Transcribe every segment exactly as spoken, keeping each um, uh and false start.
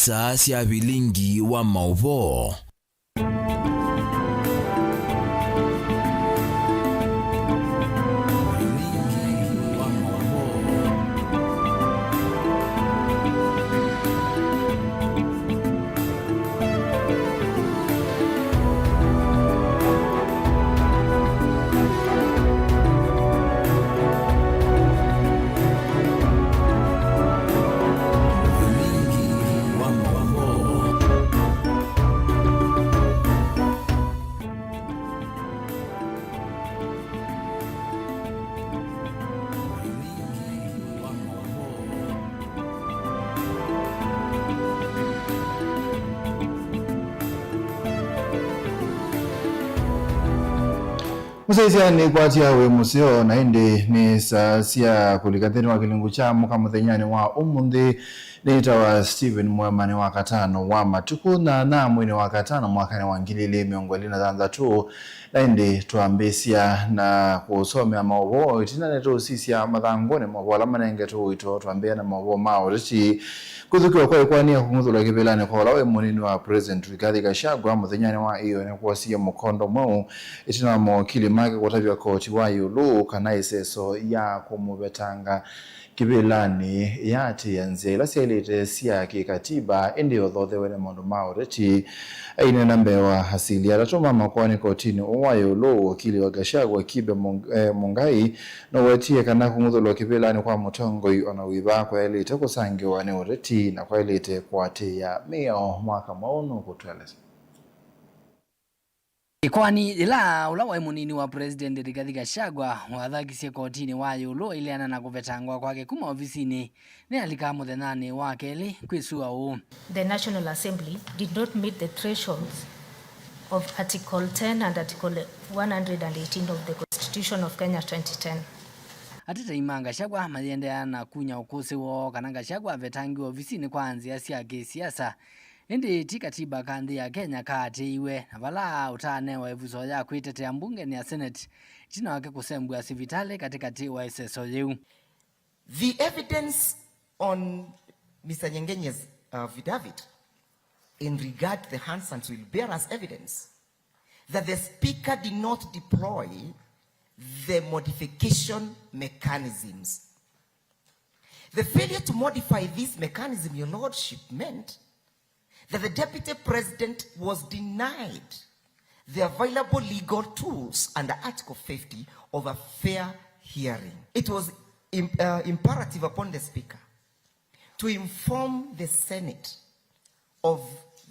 Saa sya vilingi wa maũvoo. Mũsyaĩĩsya nĩkwatia wĩ mũseo, na ĩndĩ nĩ saa sya kũlika nthĩnĩ wa kĩlungu kya mũka mũthenyanĩ wa ũmũnthĩ. Nĩtawa Stephen Mwema. Nĩ wa katano wa matukũ nyanya mweinĩ wa katano mwakanĩ wa ngili ilĩ mĩongo ĩlĩ na thanthatũ. Na ĩndĩ twambĩĩsya na kũsomea maũvoo ĩtina nĩtũũsisya mathangũnĩ maũvoo ala manengetwe ũito. Twambĩĩa na maũvoo ma ũteti. Kũthũkĩwa kwa ĩkoani ya kũng'uthũlwa kĩvĩlanĩ kwa ũla wĩ mũnini wa President Rigathi Gachagua mũthenyanĩ wa ĩyoo nĩkwosie mũkondo mweũ ĩtina wa mawakili make kũtavya koti wa ĩũlũ kana ĩseso ya kũmũvetanga kĩvĩlanĩ yaatĩĩa nzĩa ila syaĩlĩte sya kĩkatiba, ĩndĩ ũthothewe nĩ maũndũ ma ũteti. Aineena mbee wa asili atatũ ma makoani kotinĩ ũũ wa ĩũlũ, wakili wa Gachagua, Kibe Mung-, eh, Mungai, nũwetie kana kũng'uthũlwa kĩvĩlanĩ kwa mũtongoi o na wĩva kwaĩlĩte kũsangĩwa nĩ ũteti na kwaĩlĩte kũatĩĩa mĩao. Mwaka Mwaũ nũkũtũelesya. Ĩkoani yĩla ũla waĩ mũnini wa President Rigathi Gachagua wathakisye kotinĩ wa ĩũlũ aileana na kũvetangwa kwake kuma ovisinĩ nĩ alika mũthenyanĩ wa kelĩ kwĩsua ũũ. The National Assembly did not meet the thresholds of Article ten and Article one hundred and eighteen of the Constitution of Kenya twenty ten. Atetei ma Gachagua mayĩendeea na kunya ũkũsĩ woo kana Gachagua avetangiwe ovisinĩ kwa nzĩa sya kĩsiasa. Ĩndĩ ti katiba ka nthĩ ya Kenya kaatĩĩiwe, na vala ũtaanewa ĩvuso ya kwĩtetea mbungeni ya Senate, ĩtina wake kũsembw'a sivitalĩ katĩkatĩ wa ĩseso yĩu. The evidence on Mister Nyengenye's, uh, affidavit in regard to the Hansans will bear as evidence that the speaker did not deploy the modification mechanisms. The failure to modify this mechanism, Your Lordship, meant that the deputy president was denied the available legal tools under Article fifty of a fair hearing. It was im-, uh, imperative upon the speaker to inform the Senate of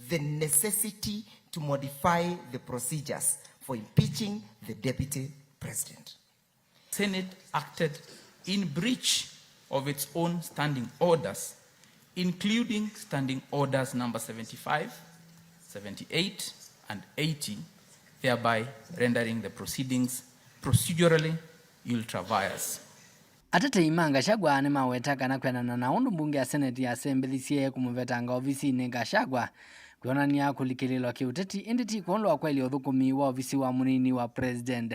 the necessity to modify the procedures for impeaching the deputy president. Senate acted in breach of its own standing orders, including Standing Orders number seventy-five, seventy-eight, and eighty, thereby rendering the proceedings procedurally ultra vires. Atetei ma Gachagua nĩmaweta kana kwĩanana na ũndũ mbunge ya Senate yasembĩthisye kũmũvetanga ovisinĩ, Gachagua kwĩonany'a kũlikĩlĩĩlwa kĩũteti, ĩndĩ ti kwondũ wa kwaĩlya ũthũkũmi wa ovisi wa mũnini wa president.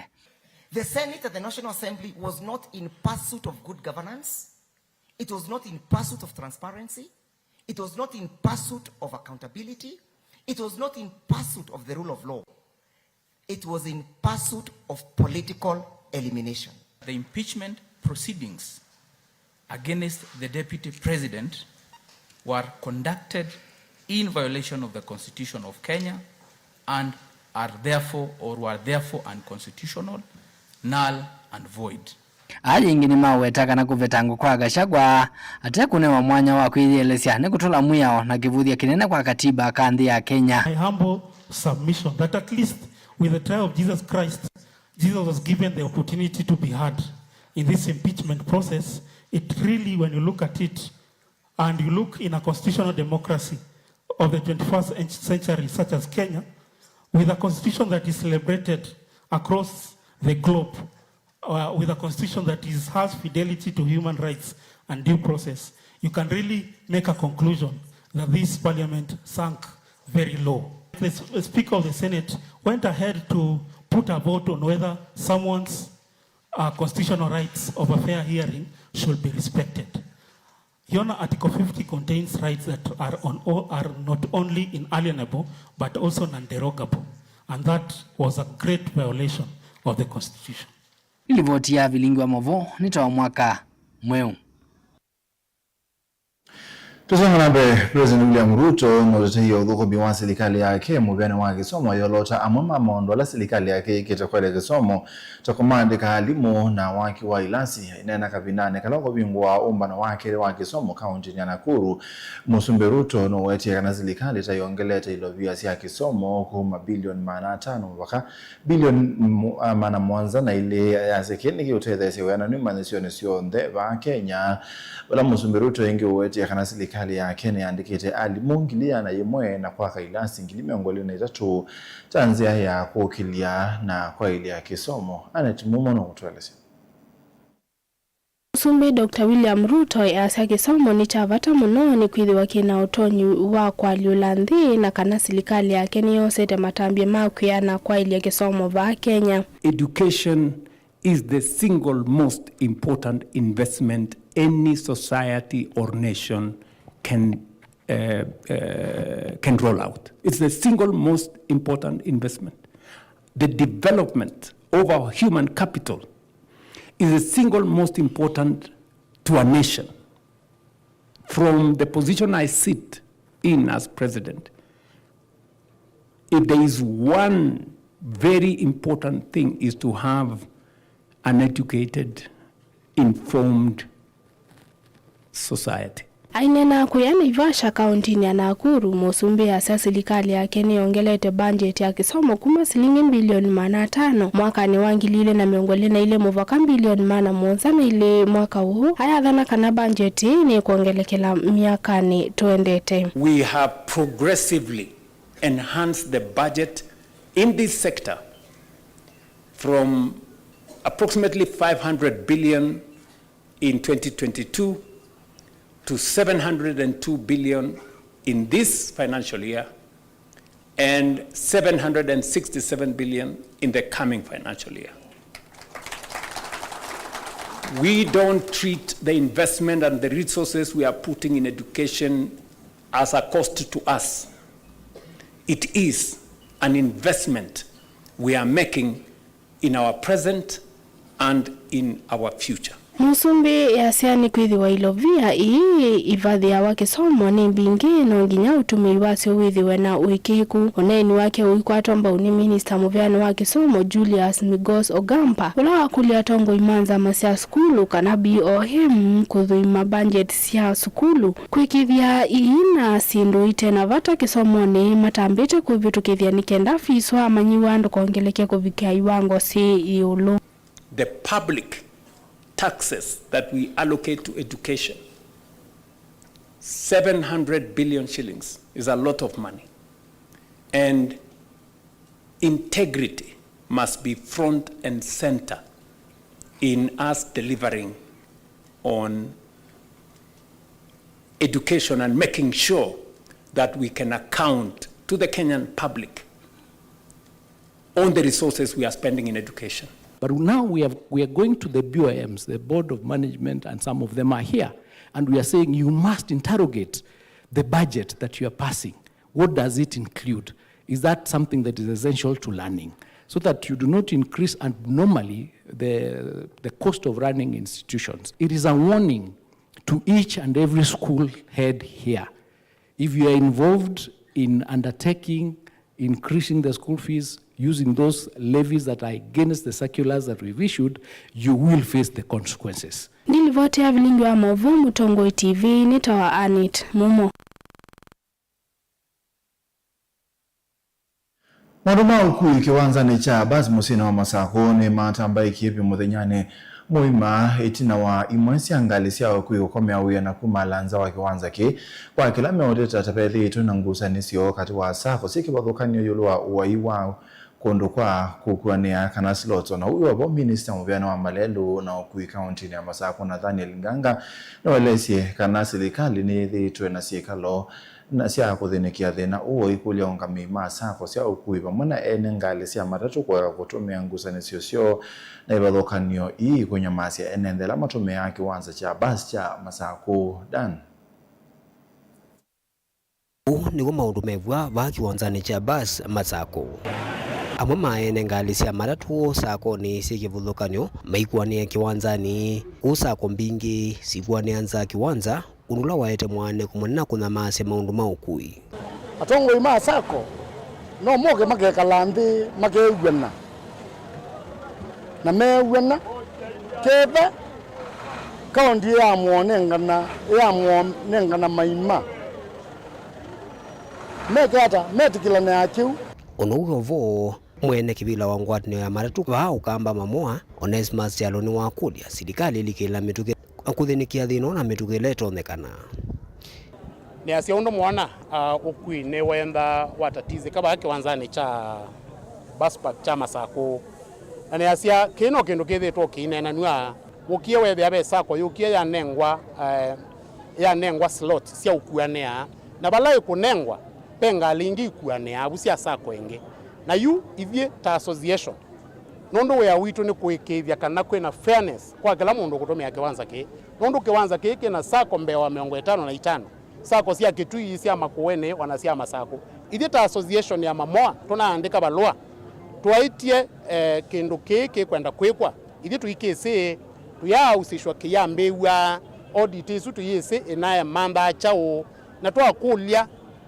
The Senate at the National Assembly was not in pursuit of good governance. It was not in pursuit of transparency. It was not in pursuit of accountability. It was not in pursuit of the rule of law. It was in pursuit of political elimination. The impeachment proceedings against the deputy president were conducted in violation of the Constitution of Kenya and are therefore, or were therefore, unconstitutional, null and void. Aa yĩngĩ nĩmaweta kana kũvetangwa kwa Gachagua ate kũnewa mwanya wa kwĩyĩelesya nĩ kũtũla mwĩao na kĩvũthya kĩnene kwa katiba ka nthĩ ya Kenya. My humble submission that at least with the trial of Jesus Christ, Jesus was given the opportunity to be heard in this impeachment process. It really, when you look at it, and you look in a constitutional democracy of the twenty-first cen-, century, such as Kenya, with a constitution that is celebrated across the globe, uh, with a constitution that is, has fidelity to human rights and due process, you can really make a conclusion that this parliament sank very low. The s-, the Speaker of the Senate went ahead to put a vote on whether someone's, uh, constitutional rights of a fair hearing should be respected. Yona Article fifty contains rights that are on all, are not only inalienable but also non-derogable, and that was a great violation of the constitution. Livoti ya Vilingi wa Mavo nĩ ta wa mwaka mweũ. Tũsonga na mbee, President William Ruto nũteteie ũthũkũmi wa silikalĩ yake mũvĩanĩ wa kĩsomo, ayolota amwe ma maũndũ ala silikalĩ yake yĩkĩte kwaĩlya kĩsomo, ta kũmaandĩka alimũ na waki wa ilasi. Aineena kavindanĩ kala ũkũvingũa ũmbano wa kelĩ wa kĩsomo kaũntĩnĩ ya Nakuru, Mũsumbĩ Ruto nũwetie kana silikalĩ ta yongelete ilovia sya kĩsomo kuma bilioni maana atano mũvaka bilioni mu-, a, maana mũonza na ilĩ, ayasya kĩĩ nĩkĩũtetheesya wĩananu imanyĩsyonĩ syonthe vaa Kenya, vala Mũsumbĩ Ruto ĩngĩ ũwetie kana silikalĩ yake nĩyandĩkĩte alimũ ngili ĩana yĩmwe na kwaka ilasi ngili mĩongo ĩlĩ na itatũ ta nzĩa ya kũkĩlya na kwaĩlya kĩsomo. Annet Mumo nũũtũelesya. Mũsumbĩ Doctor William Ruto easya kĩsomo nĩ kya vata mũno nĩkwĩthĩwa kĩ na ũtonyi wa kũalyũla nthĩ na kana silikalĩ yake nĩyosete matambya ma kwĩana kwaĩlya kĩsomo vaa Kenya. Education is the single most important investment any society or nation can, uh, uh, can roll out. It's the single most important investment. The development of our human capital is the single most important to a nation. From the position I sit in as president, if there is one very important thing, is to have an educated, informed society. Aineena kũya Naivasha, kaũntĩnĩ ya Nakuru, Mũsumbĩ asya silikalĩ yake nĩyongelete mbanjeti ya kĩsomo kuma silingi mbilioni maana atano mwakanĩ wa ngili ilĩ na mĩongo ĩlĩ na ilĩ mũvaka mbilioni maana mũonza na ilĩ mwaka ũũ, ayathana kana mbanjeti ĩĩ nĩkwongelekela myakanĩ tũendete. We have progressively enhanced the budget in this sector from approximately five hundred billion in twenty twenty-two to seven hundred and two billion in this financial year and seven hundred and sixty-seven billion in the coming financial year. We don't treat the investment and the resources we are putting in education as a cost to us. It is an investment we are making in our present and in our future. Mũsumbĩ easya nĩkwĩthĩwa ilovia ii ivathĩawa kĩsomo nĩ mbingĩ, no nginya ũtũmĩi wasyo wĩthĩwe na ũĩkĩĩku. Ũneeni wake ũikwatwa mbau nĩ minista mũvĩanĩ wa kĩsomo Julius Migos Ogamba, ũla wakũlya atongoi ma nzama sya sukulu kana B O M kũthũima mbanjeti sya sukulu kwĩkĩĩthya ii na syĩndũ ite na vata kĩsomonĩ matambĩte kwĩvĩtũkĩthya nĩ kenda fees wa amanyĩw'a ndũkongeleke kũvikĩa iwango syĩ ĩũlũ. The public taxes that we allocate to education, seven hundred billion shillings, is a lot of money. And integrity must be front and center in us delivering on education and making sure that we can account to the Kenyan public on the resources we are spending in education. But now we have, we are going to the B O Ms, the Board of Management, and some of them are here, and we are saying, "You must interrogate the budget that you are passing. What does it include? Is that something that is essential to learning?" So that you do not increase abnormally the, the cost of running institutions. It is a warning to each and every school head here. If you are involved in undertaking increasing the school fees using those levies that are against the circulars that we've issued, you will face the consequences. Nĩ livoti ya Vilingi wa Mauvoo, Mũtongoi T V, nĩ tawa Annet Mumo. Maũndũ ma ũkui kĩwanzanĩ kya basi mũsyĩnĩ wa Masakũ nĩmatambaĩkie vyũ mũthenyanĩ mũima, ĩtina wa imwe sya ngalĩ sya ũkui kũkomea wĩa na kumala nza wa kĩwanza kĩĩ, kwa kĩla meũteta ta vethĩĩtwe na ngusanĩsyo katĩ wa sacco syĩ kĩvathũkany'o ĩũlũ wa ũai wa kũndũ kwa kũkuanĩa kana slots. O na ũu wĩ o vo, minista mũvĩanĩ wa malelũ na ũkui kaũntĩnĩ ya Masakũ, Nathaniel Nganga, nĩwaelesye kana silikalĩ nĩyĩthĩĩtwe na syĩkalo na sya kũthĩnĩkĩa thĩna ũũ, ikũlya aũngamĩi ma sacco sya ũkui vamwe na ene ngalĩ sya matatũ kũeka kũtũmĩa ngusanĩsyo syoo na ivathũkany'o ii kũnyamasya ene nthĩ ala matũmĩaa kĩwanza kya basi kya Masakũ. Dan. Ũu nĩw'o maũndũ mew'a vaa kĩwanzanĩ kya basi Masakũ. Amwe ma ene ngalĩ sya matatũ sakonĩ syĩ kĩvathũkany'o maikuanĩa kĩwanzanĩ. Kũu sako mbingĩ sikuanĩa nza kĩwanza, ũndũ ũla waete mwaanĩko mũnene na kũnyamaasya maũndũ ma ũkui. Atongoi ma sako no moke makekala nthĩ makeew'ana, na meew'ana, kethwa kaũnti ĩyamwonengana, ĩyamwonengana maima, meke ata metĩkĩlanĩa kĩu? Ũndũ ũu wĩ o vo, mwene kĩvĩla wa ngwatanĩo ya matatũ vaa Ũkamba Mamoa, Onesmus Kyalo, nĩwakũlya silikalĩ ĩlikĩla mĩtũkĩ na kũthĩnĩkĩa thĩna ũũ na mĩtũkĩ ĩla ĩtonyekana. Nĩasya ũndũ mwana, ah, ũkui nĩwenda watatizĩka vaa kĩwanzanĩ kya bus park kya Masakũ. Na nĩasya kĩĩ no kĩndũ kĩthĩtwe kĩineenanw'a, wũkie wethĩa ve sako yũkie yanengwa, eh, yanengwa slot sya ũkuanĩa, na vala ĩkũnengwa ve ngalĩ ingĩ ikuanĩaa vu sya sako ĩngĩ. Na yu ithyĩ ta association, nũndũ wĩa witũ nĩ kũĩkĩĩthya kana kwĩna fairness kwa kĩla mũndũ ũkũtũmĩa kĩwanza kĩĩ, nũndũ kĩwanza kĩĩ kĩna sako mbee wa mĩongo ĩtano na itano, sako sya Kĩtui, sya Makueni, ona sya Masakũ. Ithyĩ ta association ya Mamoa tũnaandĩka valũa twaĩtye, eh, kĩndũ kĩĩ kĩkwenda kwĩkwa. Ithyĩ tũikĩsĩ, tũyaausĩshwa kĩyambĩĩw'a, audit ĩsu tũyĩsĩ ĩnaemanthaa kyaũ, na twakũlya,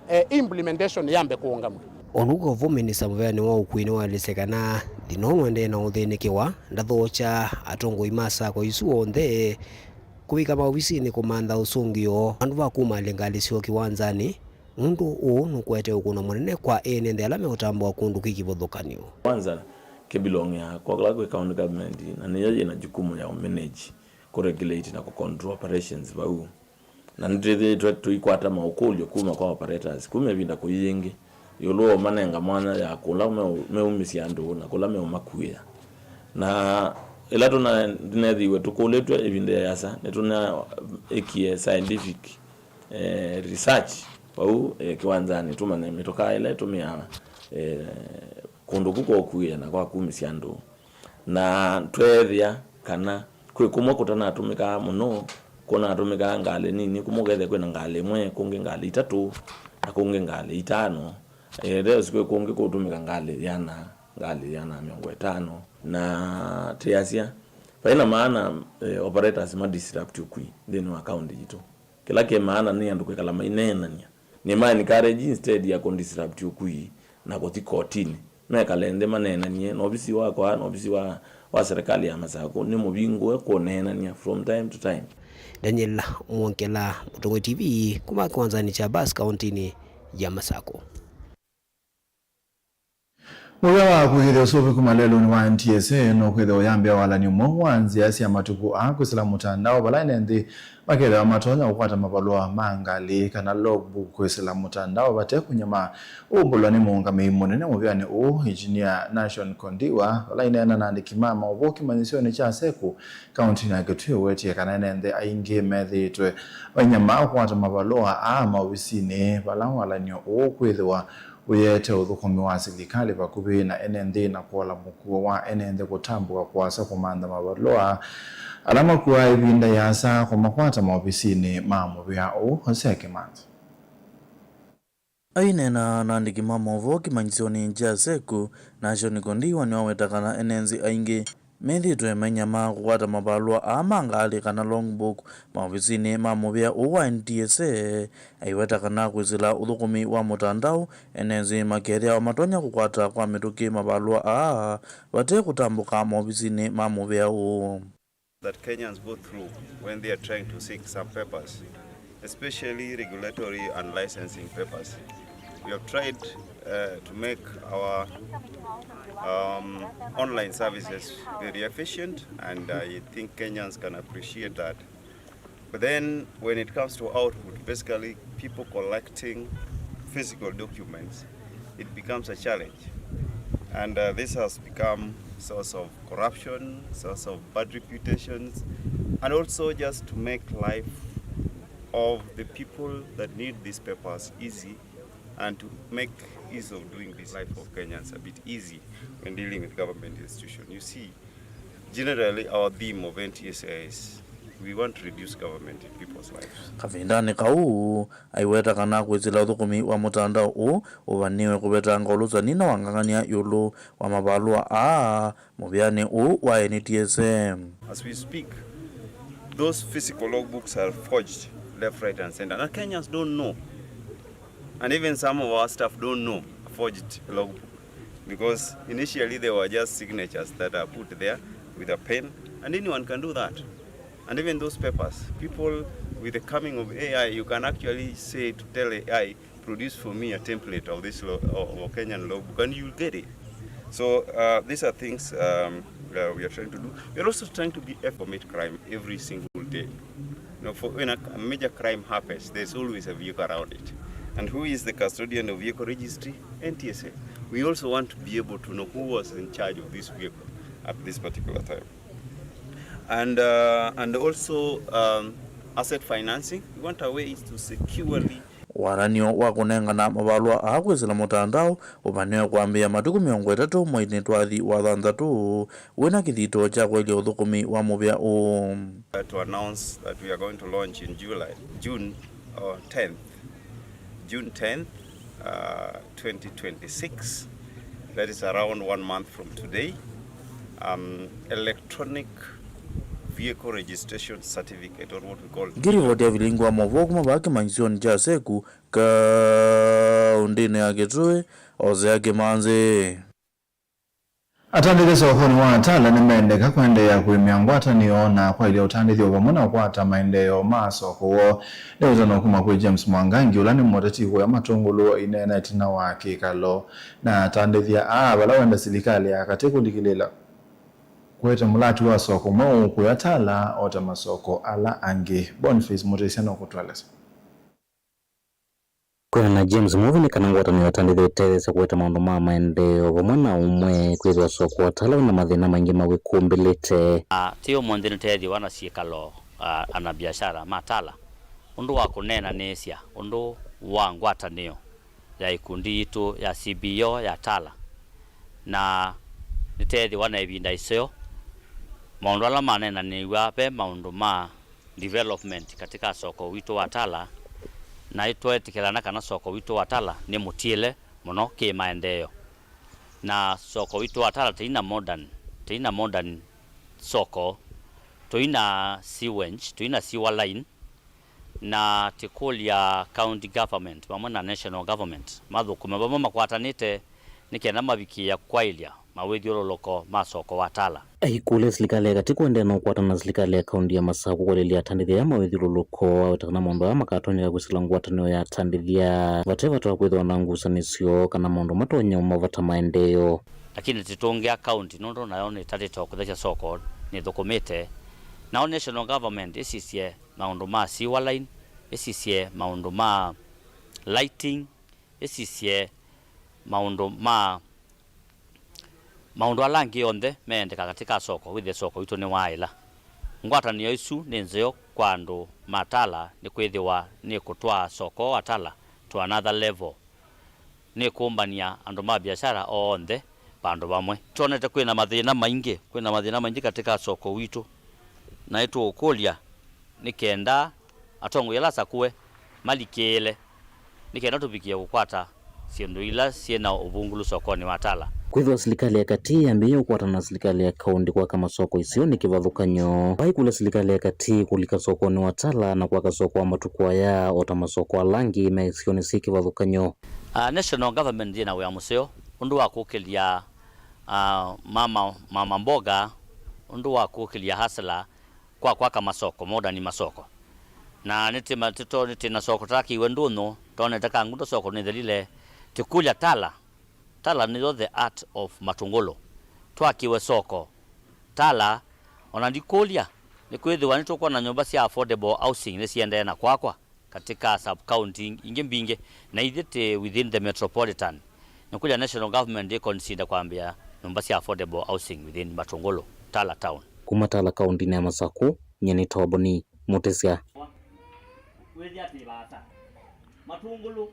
eh, implementation yambe kũũngamw'a. O na ũu wĩ o vo, minista mũvĩanĩ wa ũkui nĩwaelesya kana thĩna ũũ nũendee na ũthĩnĩkĩwa, ndathookya atongoi ma sako isu onthe kũvika maovisinĩ kũmantha ũsũngĩo vandũ va kumalya ngalĩ syoo kĩwanzanĩ, nũndũ ũũ nũkũete ũkũno mũnene kwa ene nthĩ ala meũtambũa kũndũ kwĩ kĩvathũkany'o. Kwanza, kĩbilong'ea kwa kĩla kwĩ county government, na nĩyo yĩna jukumu ya ũmanage, kũregulate na kũcontrol operations vau. Na nĩtwĩthĩĩtwe tũikwata maũkũlyo kuma kwa operators kuma ĩvinda kũi yĩngĩ, ĩũlũ wa ũmanenga mwanya ya kũla meũ-, meumĩsya andũ na kũla meũmakuĩa. Na ĩla tũna-, tũneethĩiwe tũkũlĩtw'e ĩvinda ĩasa, nĩtũnaekie scientific, eh, research vau, eh, kĩwanzanĩ, tũmanye mĩtokaa ĩla ĩtũmĩaa, eh, kũndũ kũ kwa ũkuĩa na kwa kumĩsya andũ. Na tweethĩa kana kwĩ kũmwe kũtanatũmĩkaa mũno, kũnatũmĩkaa ngalĩ nini, kũmwe ũkethĩa kwĩna ngalĩ ĩmwe, kũngĩ ngalĩ itatũ, na kũngĩ ngalĩ itano. Eh, there's kwĩ kũngĩ kũtũmĩka ngalĩ yĩana, ngalĩ yĩana mĩongo ĩtano. Na tĩasya, vai na maana, eh, operators ma disrupt ũkui nthĩnĩ wa kaũntĩ yitũ. Kĩla kĩ maana nĩ andũ kwĩkala maineenany'a. Nĩ ma encourage instead ya kũ disrupt ũkui na kũthi kotinĩ. Mekale nthĩ maneenany'e, na ovisi wakwa na ovisi wa, wa serikali ya Masakũ nĩ mũvingũe kũneenany'a from time to time. Daniel Mwongela, Mũtongoi T V, kuma kĩwanzanĩ kya basi kaũntĩnĩ ya Masakũ. Mũvĩa wa kũĩkĩĩthya ũsũvĩ kuma lelũnĩ wa N T S A nũkwĩthĩwa ũyambĩa walany'o mweũ wa nzĩa sya matukũ aa kwĩsĩla mũtandao, vala ene nthĩ makethĩwa matonya kũkwata mavalũa ma ngalĩ kana logbook kwĩsĩla mũtandao vate kũnyamaa. Ũmbũlwa nĩ mũũngamĩi mũnene mũvĩanĩ ũũ, Engineer Nashon Kondiwa, vala aineena na andĩki ma maũvoo kĩmanyĩsyonĩ kya Seku, kaũntĩnĩ ya Kitui, wetie kana ene nthĩ aingĩ methĩĩtwe mainyamaa kũkwata mavalũa aa maovisinĩ, vala walany'o ũũ kwĩthĩwa ũyĩete ũthũkũmi wa silikalĩ vakuvĩ na ene nthĩ na kũola mũkuo wa ene nthĩ kũtambũka kũasa kũmantha mavalũa ala makuaa ĩvinda yĩasa kũmakwata maovisinĩ ma mũvĩa ũũ. Hosea Kĩmanthi. Aineena na andĩki ma maũvoo kĩmanyĩsyonĩ kya Seku, Nashon Kondiwa nĩwaweta kana ene nthĩ aingĩ methĩĩtwe mainyamaa kũkwata mavalũa aa ma ngalĩ kana logbook maovisinĩ ma mũvĩa ũũ wa N T S A, aiweta kana kwĩsĩla ũthũkũmi wa mũtandao, ene nthĩ makethĩawa matonya kũkwata kwa mĩtũkĩ mavalũa aa vate kũtambũka maovisinĩ ma mũvĩa ũũ. That Kenyans go through when they are trying to seek some papers, especially regulatory and licensing papers. We have tried, uh, to make our, um, online services very efficient, and I think Kenyans can appreciate that. But then when it comes to output, basically people collecting physical documents, it becomes a challenge. And, uh, this has become source of corruption, source of bad reputations, and also just to make life of the people that need these papers easy and to make ease of doing this life of Kenyans a bit easy when dealing with government institution. You see, generally our theme of N T S A is we want to reduce government in people's lives. Kavindanĩ kau, aiweta kana kwĩsĩla ũthũkũmi wa mũtandao ũũ ũvanĩwe kũvetanga ũlũsani na wangang'ania ĩũlũ wa mavalũa aa mũvĩanĩ ũũ wa N T S A. As we speak, those physical logbooks are forged left, right, and center. And Kenyans don't know. And even some of our staff don't know a forged logbook. Because initially they were just signatures that are put there with a pen, and anyone can do that. And even those papers, people, with the coming of A I, you can actually say to tell A I, produce for me a template of this lo- of a Kenyan logbook, and you'll get it. So uh, these are things um, uh, we are trying to do. We are also trying to be able to commit crime every single day. You know, for when a, a major crime happens, there's always a vehicle around it. And who is the custodian of vehicle registry? N T S A. We also want to be able to know who was in charge of this vehicle at this particular time. And, uh, and also um, asset financing. We want a way to securely Waranĩo wa kũnengana mavalũa aa kwĩsĩla mũtandao ũvanĩwe kwambĩĩa matukũ mĩongo ĩtatũ mweinĩ twathi wa thanthatũ, wĩna kĩthito kya kũelya ũthũkũmi wa mũvĩa ũũ. Uh, to announce that we are going to launch in July, June, uh, tenth, June tenth, uh, twenty twenty-six. That is around one month from today. Um, electronic vehicle registration certificate, or what we call Ngĩrivoti ya vilingi wa maũvoo kuma vaa kĩmanyĩsyonĩ kya Seku, kaũndĩnĩ ya Kitui, Hosea Kimanzi. Atandĩthya sokonĩ wa Tala nĩmendeka kũendeea kũĩmĩa ngwatanĩo na kwaĩlya ũtandĩthyo vamwe na kũkwata maendeeo ma soko woo. Nĩ ũtano kuma kwĩ James Mwangangi, ũla nĩ mũteti kũya Matũngũlũ, ineena ĩtina wa kĩkalo na atandĩthya aa, vala wenda silikalĩ ya katĩ kũlikĩlĩĩla kũete mũlati wa soko mweũ kũya Tala o ta masoko ala angĩ. Boniface Mũtĩsya nũkũtũelesya. Kwĩana na James Muvi, nĩ kana ngwatanĩo ya atandĩthya ĩtetheesya kũete maũndũ ma maendeeo vamwe na ũmwe kwĩthĩwa soko wa Tala wĩna mathĩna maingĩ mawĩkumbĩlĩte. Ah, ti ũmũnthĩ nĩteethĩwa na syĩkalo, ah, anabiashara ma Tala ũndũ wa kũneenanĩĩsya ũndũ wa ngwatanĩo ya ikundi yitũ ya C B O ya Tala, na nĩteethĩwa na ĩvinda ĩseo. Maũndũ ala maneenanĩw'a ve maũndũ ma development katika soko witũ wa Tala, na nĩtweetĩkĩlana kana soko witũ wa Tala nĩ mũtiĩle mũno kĩ maendeeo. Na soko witũ wa Tala tũina modern, tũina modern soko, tũina sewage, tũina sewer line, na tĩkũlya county government vamwe na national government mathũkũme vamwe makwatanĩte nĩ kenda mavikĩĩa kwaĩlya mawĩthyũlũlũko ma soko wa Tala. Aikũlya silikalĩ ya katĩ kũendeea na ũkwatana na silikalĩ ya kaũnti ya Masakũ kũelelya atandĩthya aya mawĩthyũlũlũko, aweta kana maũndũ aya makatonyeka kwĩsĩla ngwatanĩo ya atandĩthya vate vata wa kwĩthĩwa na ngusanĩsyo kana maũndũ matonya ũmavata maendeeo. Lakini tĩtũngĩa kaũnti nũndũ nayo nĩtatĩte o kũthesya soko nĩthũkũmĩte. Nao national government ĩsisye maũndũ ma sewer line, ĩsisye maũndũ ma lighting, ĩsisye maũndũ ma, maũndũ ala angĩ onthe meendeka katĩ ka soko, wĩthĩe soko witũ nĩwaaĩla. Ngwatanĩo ĩsu nĩ nzeo kwa andũ ma Tala, nĩkwĩthĩwa nĩkũtwaa soko wa Tala to another level. Nĩkũmbany'a andũ ma biashara onthe vandũ vamwe. Twonete kwĩna mathĩna maingĩ, kwĩna mathĩna maingĩ katĩ ka soko witũ, na nĩtũũkũlya nĩ kenda atongoi ala asakũe malikĩĩle nĩ kenda tũvikĩe kũkwata syĩndũ ila syĩ na ũvungũlu sokonĩ wa Tala. Kwĩthĩwa silikalĩ ya katĩ yambĩĩe ũkwatana na silikalĩ ya kaũnti kwaka masoko isionĩ kĩvathũkany'o, vaikũlya silikalĩ ya katĩ kũlika sokonĩ wa Tala na kwaka soko wa matukũ aya o ta masoko ala angĩ me isionĩ syĩ kĩvathũkany'o. Ah, national government yĩ na wĩa mũseo ũndũ wa kũkĩlya, ah, mama, mama mboga, ũndũ wa kũkĩlya hustler kwa kwaka masoko, modern masoko. Na nĩtĩ ma-, tĩto-, nĩtĩ na soko takĩiwe ndũnyũ, tonete Kangundo soko nĩthelile, tĩkũlya Tala. Tala nĩyo the heart of Matũngũlũ. Twakĩwe soko Tala, ona ndikũlya, nĩkwĩthĩwa nĩtũkwona nyũmba sya affordable housing nĩsiendee na kwakwa katika sub-county ingĩ mbingĩ, na ithyĩ twĩ within the metropolitan. Nĩkũlya national government ĩ consider kwambĩa nyũmba sya affordable housing within Matũngũlũ, Tala town. Kuma Tala kaũntinĩ ya Masakũ, nyie nĩ Toboni Mũtĩsya. Twĩthĩa twĩ vaasa. Matũngũlũ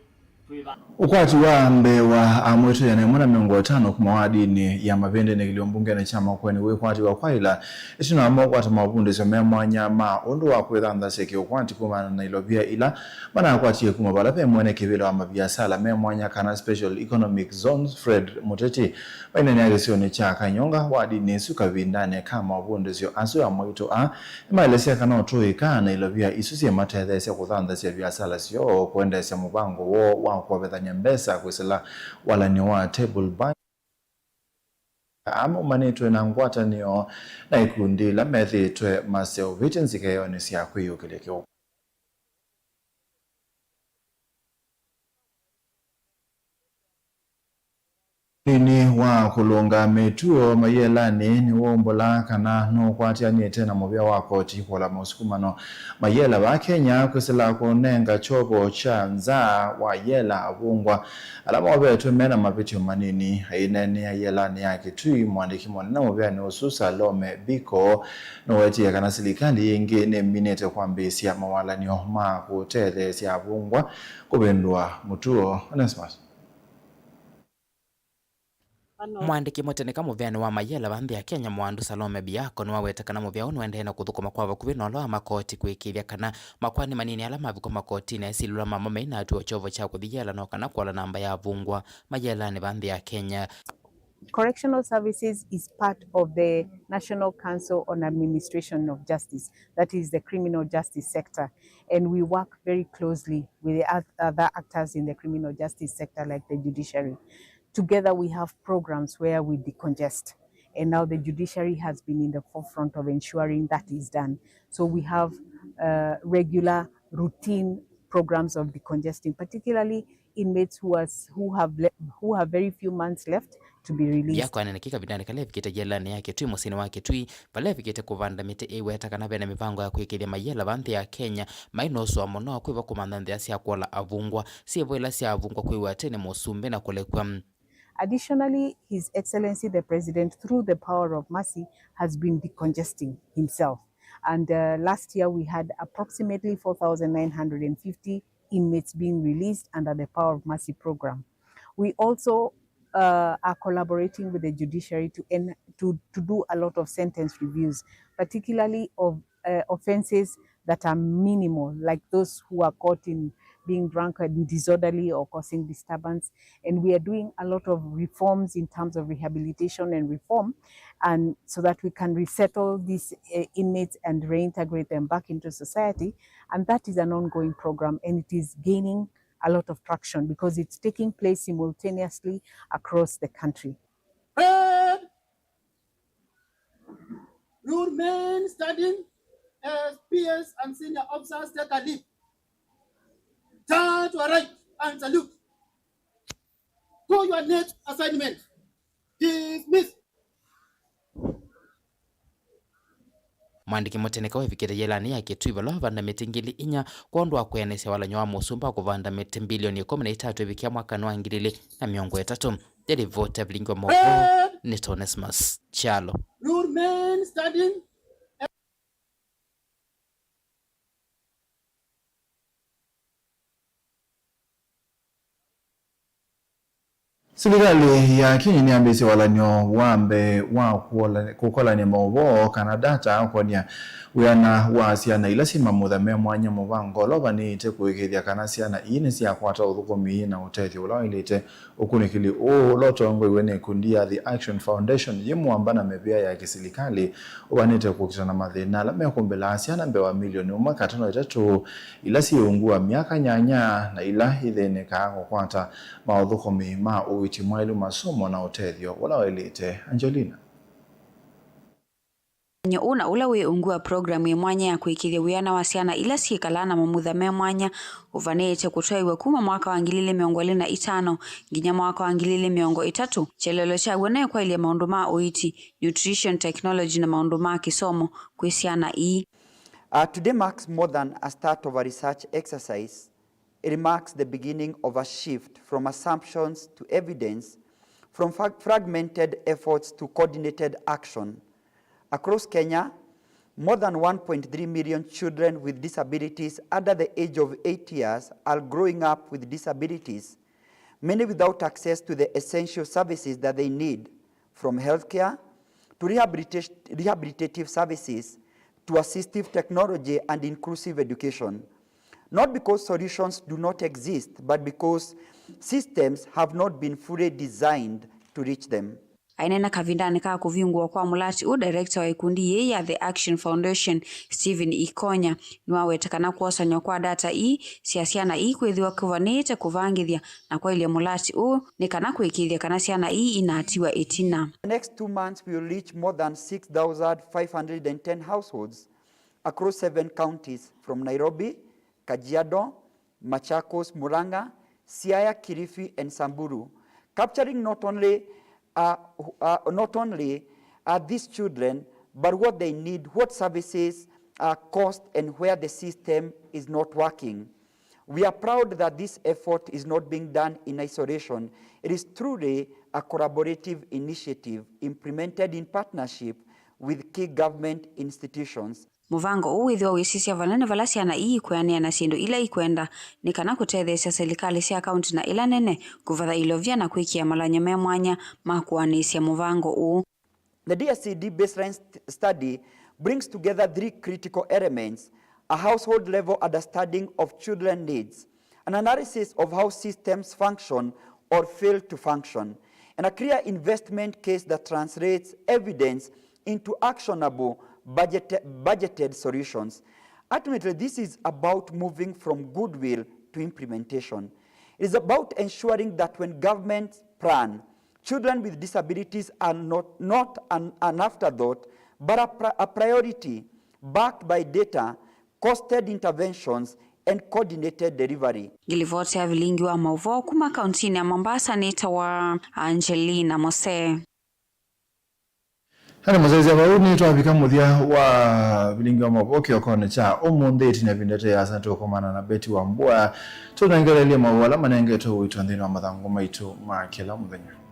twĩ va. Ũkwati wa mbee wa amwĩtu ĩana ĩmwe na mĩongo ĩtano kuma wadinĩ ya Mavĩndĩ nĩ kĩlio mbungeni kya Makueni wĩkwatiwa kwa ĩla ĩtina wa mokwata mavundĩsyo me mwanya ma ũndũ wa kwĩthanthasya kĩũkwati kumana na ilovia ila manakwatie kuma vala ve mwene kĩvĩla wa maviasala me mwanya kana special economic zones Fred Mũteti maineenea kĩsionĩ kya Kanyonga wadinĩ ĩsu kavindanĩ ka mavundĩsyo asu amwĩtu aa. Nĩmaelesya kana ũtũĩka na ilovia isu syĩmatetheesya kũthanthasya viasala syoo, kũendeesya mũvango woo wa kũovethany'a mbesa kwĩsĩla walan'yo wa table banking, aa maumanĩtw'e na ngwatanĩo na ikundi ila methĩĩtwe maseũvĩtye nzika ĩonĩ sya kwĩyũkĩlya kĩũkwati. Nthĩnĩ wa kũlũnga mĩtuo mayĩelanĩ nĩwaumbũla kana nũkwatĩanĩte na mũvĩa wa koti kũola masukumano mayĩela vaa Kenya kwĩsĩla kũnenga kyovo kya nza wa yela avũngwa ala movetwe me na mavĩtyo manini. Aineenea yĩelanĩ ya Kitui, mũandĩki mũnene mũvĩanĩ ũsu Salome Biko nũwetie kana silikalĩ ĩngĩ nĩminĩte kwambĩĩsya mawalan'yo ma kũtetheesya avũngwa kũvĩndũa mũtuo. Onesmus. Mũandĩki mũteneka mũvĩanĩ wa mayela va nthĩ ya Kenya, Mwandu Salome Biako, nĩwaweta kana mũvĩa ũũ nũendee na kũthũkũma kwa vakuvĩ na ũla wa makoti kũĩkĩĩthya kana makoani manini ala mavikwa makotinĩ asilĩlwa mamo mei na atw'a kyovo kya kũthi yela no kana kũola namba ya avũngwa mayelanĩ va nthĩ ya Kenya. Correctional services is part of the National Council on Administration of Justice, that is the criminal justice sector, and we work very closely with the oth- other actors in the criminal justice sector, like the judiciary. Together, we have programs where we decongest, and now the judiciary has been in the forefront of ensuring that is done. So we have uh, regular, routine programs of decongesting, particularly inmates who, are, who, have le- who have very few months left to be released. Biako anenekĩ kavindanĩ kala evikĩte yelanĩ ya Kitui mũsyĩnĩ wa Kitui vala evikĩte kũvanda mĩtĩ, ĩweta kana vena mĩvango ya kwĩkĩĩthya mayela va nthĩ ya Kenya mai na ũsũa mũno kwĩva kũmantha nzĩa sya kũola avũngwa syĩvo ila sya avũngwa kwĩw'a atĩ nĩ mũsumbĩ na kũlekw'a. Additionally, His Excellency the President, through the power of mercy, has been decongesting himself. And uh, last year we had approximately four thousand nine hundred and fifty inmates being released under the Power of Mercy program. We also uh, are collaborating with the judiciary to, en- to, to do a lot of sentence reviews, particularly of uh, offenses that are minimal, like those who are caught in being drunk and disorderly or causing disturbance. And we are doing a lot of reforms in terms of rehabilitation and reform, and so that we can resettle these uh, inmates and reintegrate them back into society. And that is an ongoing program, and it is gaining a lot of traction because it's taking place simultaneously across the country. Head! You remain standing as P S and senior officers take a leave. Turn to your right and salute. To your next assignment. Dismiss. Mwandĩki mũteneka wevikĩte yelanĩ ya Kitui vala wavanda mĩtĩ ngili inya kwondũ wa kwĩanĩsya walan'yo wa mũsumbĩ wa kũvanda mĩtĩ mbilioni ĩkũmi na itatũ ĩvikĩa mwakanĩ wa ngili ilĩ na mĩongo ĩtatũ. Nĩ livoti ya vilingi wa maũvoo nĩ Onesmus Kyalo. You remain standing. Silikalĩ ya Kenya nĩyambĩĩsye walan'yo wa mbee wa kũola- kũkolany'a maũvoo kana data ũkonia wĩana wa syana ila syĩ mamutha me mwanya, mũvango ũla ũvanĩĩte kũĩkĩĩthya kana syana ii nĩsyakwata ũthũkũmi na ũtethyo ũla waĩlĩte. Ũkunĩkĩli ũũ, ũla ũtongoew'e nĩ ĩkundi ya The Action Foundation, yĩ mũamba na mĩvĩa ya kĩsilikalĩ, ũvanĩte kũkita na mathĩna ala mekũmbĩlaa syana mbee wa milioni ũmwe katano itatũ ila syĩ ungu wa myaka nyanya na ila ithĩnĩkaa kũkwata maũthũkũmi ma ũiiti mwaĩlu, masomo, na ũtethyo ũla waĩlĩte. Angelina. Ũmanyi ũũ na ũla wĩ ungu wa programu ĩ mwanya ya kũĩkĩĩthya wĩana wa syana ila syĩkalaa na mamutha me mwanya ũvanĩĩte kũtwaĩw'a kuma mwaka wa ngili ilĩ mĩongo ĩlĩ na itano nginya mwaka wa ngili ilĩ mĩongo ĩtatũ. Kyelelo kyaw'o nĩ kwaĩlya maũndũ ma ũiiti, nutrition, technology, na maũndũ ma kĩsomo kwĩ syana ii. Uh, today marks more than a start of a research exercise. It marks the beginning of a shift from assumptions to evidence, from frag- fragmented efforts to coordinated action. Across Kenya, More than one point three million children with disabilities under the age of eight years are growing up with disabilities, many without access to the essential services that they need, from healthcare to rehabilitation, rehabilitative services to assistive technology and inclusive education. Not because solutions do not exist, but because systems have not been fully designed to reach them. Aineena kavindanĩ ka kũvingũwa kwa mũlati ũũ, director wa ikundi yĩĩ ya The Action Foundation, Stephen Ikonya, nĩwaweta kana kwosanywa kwa data ii sya syana ii kwĩthĩwa kũvanĩte kũvangĩthya na kwaĩlya mũlati ũũ nĩ kana kũĩkĩĩthya kana syana ii inaatiwa ĩtina. The next two months we will reach more than six thousand five hundred and ten households across seven counties, from Nairobi, Kajiado, Machakos, Murang'a, Siaya, Kilifi, and Samburu, capturing not only, uh, uh, not only, uh, these children, but what they need, what services, uh, cost, and where the system is not working. We are proud that this effort is not being done in isolation. It is truly a collaborative initiative implemented in partnership with key government institutions. Mũvango ũũ wĩthĩwa wĩsisya vanene vala syana ii ikweanĩa na syĩndũ ila ikwenda nĩ kana kũtetheesya silikalĩ sya kaunti na ila nene kũvatha ilovia na kwĩkĩa malany'o me mwanya ma kũanĩsya mũvango ũũ. The D S C D baseline st- study brings together three critical elements: a household level understanding of children needs, an analysis of how systems function or fail to function, and a clear investment case that translates evidence into actionable budget- budgeted solutions. Ultimately, this is about moving from goodwill to implementation. It is about ensuring that when governments plan, children with disabilities are not, not an, an afterthought, but a, pri- a priority backed by data, costed interventions, and coordinated delivery. Ngilivoti ya vilingi wa maũvoo kuma kauntinĩ ya Mombasa nĩtawa Angelina Mose. Hena mũsyaĩĩsya vau nĩtwavika mũthya wa vilingi wa maũvoo kĩokonĩ kya ũmũnthĩ. Ĩtina ĩvinda ĩte yĩasa nĩtũkomana na Betty Wambua tũnengeleelye maũvoo ala manengetwe ũito nthĩnĩ wa mathangũ maitũ ma kĩla mũthenya.